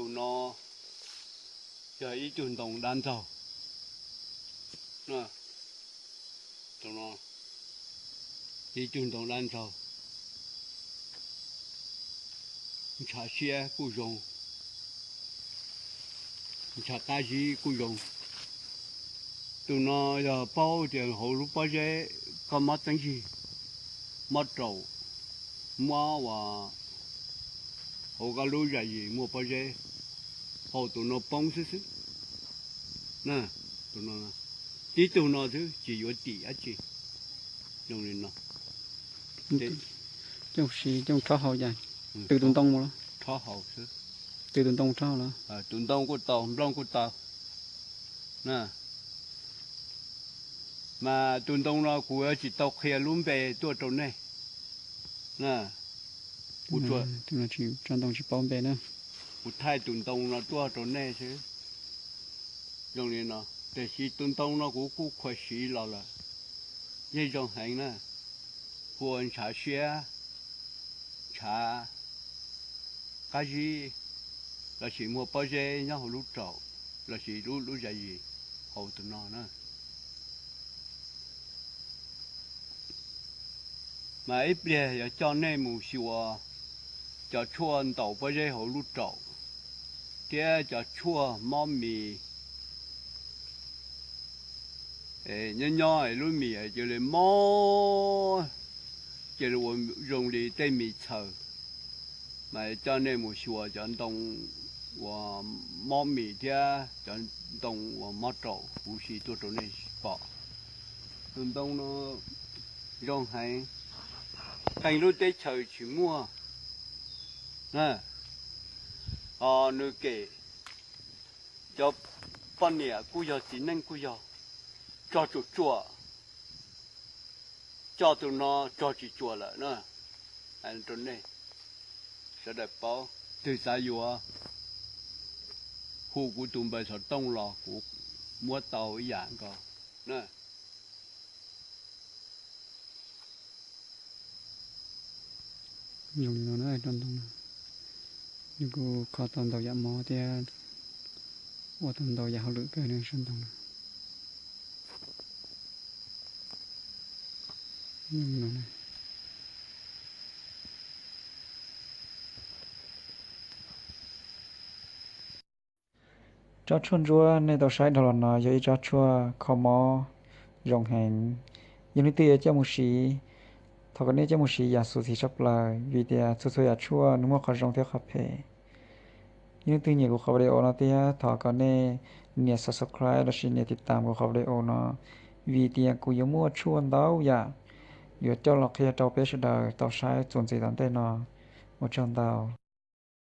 Tus no yog ib tug ntoo dab ntsaug. Tus no ib tug ntoo dab ntsaug, ntshav siab kuj zoo, ntshav qab zib kuj zoo. Tus no yog paub tias hauv lub pob zeb koj mob txeeb zig, mob raum, mob uas hauv koj lub zam zis muaj pob zeb, haus tus no poob xwb xwb. Tus no, tib tug no xwb tsis yuav tim dab tsi. Zoo li no. Coj siv coj rhob haus cas? Tw tus ntoo mus los? Rhob haus xwb. Tw tus ntoo rhob haus los? Tus ntoo kuj tau, nplooj kuj tau. Mas tus ntoo no kuv yuav tsis tau qhia lub npe tuaj rau nej. Tso ntoo tsis paub npe na. Kuv thaij tus ntoo no tuaj rau nej xwb. Zoo li no, tiam sis tus ntoo no kuv kuj khuv siv los lawm. Yeej zoo heev na, hu ua ntshav siab, ntshav qab zib, lossis muaj pob zeb nyob hauv lub raum, lossis lub lub zam zis, haus tus no na. Mas ib pliag yuav coj nej mus xyuas cov tshuaj ntaus pob zeb hauv lub raum, thiab cov tshuaj mob mis. Nyob nyob lub mis cia li mob, cia li ua zoo li tej mis txhaws. Mas coj nej mus xyuas cov ntoo uas mob mis thiab cov ntoo uas mob raum huv si tuaj rau nej pom. Tus ntoo no zoo heev, qee lub teb chaws tsis muaj. Nws kem, cov poj niam kuj yog txiv neej kuj yog, tsog tsuam tsuam, coj tus no tsog tsis tsuam lawm na. Hais rau nej sawv daws paub, twg xav yuav, hu kuv tus npawb xov tooj los kuv muab tau ib yam nkaus na. Zoo li no na, rau ntoo no nws kuj kho tau ntau yam mob thiab ua tau ntau yam hauj lwm kawg na, sab ntoo no. Tsob tshuaj ntsuab nej tau saib dhau los no yog ib tsob tshuaj kho mob zoo heev. Yog leej twg yuav coj mus siv, thov kom nej coj mus siv yam xyuam xim tshaj plaws, vim tias txhua txhua yam tshuaj nws muaj qhov zoo thiab qhov phem. Yog leej twg nyiam kuv qhov video no thiab thov kom nej nias subscribe lossis nias tiv tam kuv qhov video no, vim tias kuv yuav muaj tshuaj ntau yam yuav coj los qhia rau peb sawv daws tau saib txuas ntxiv tom ntej no. Ua tsaug ntau.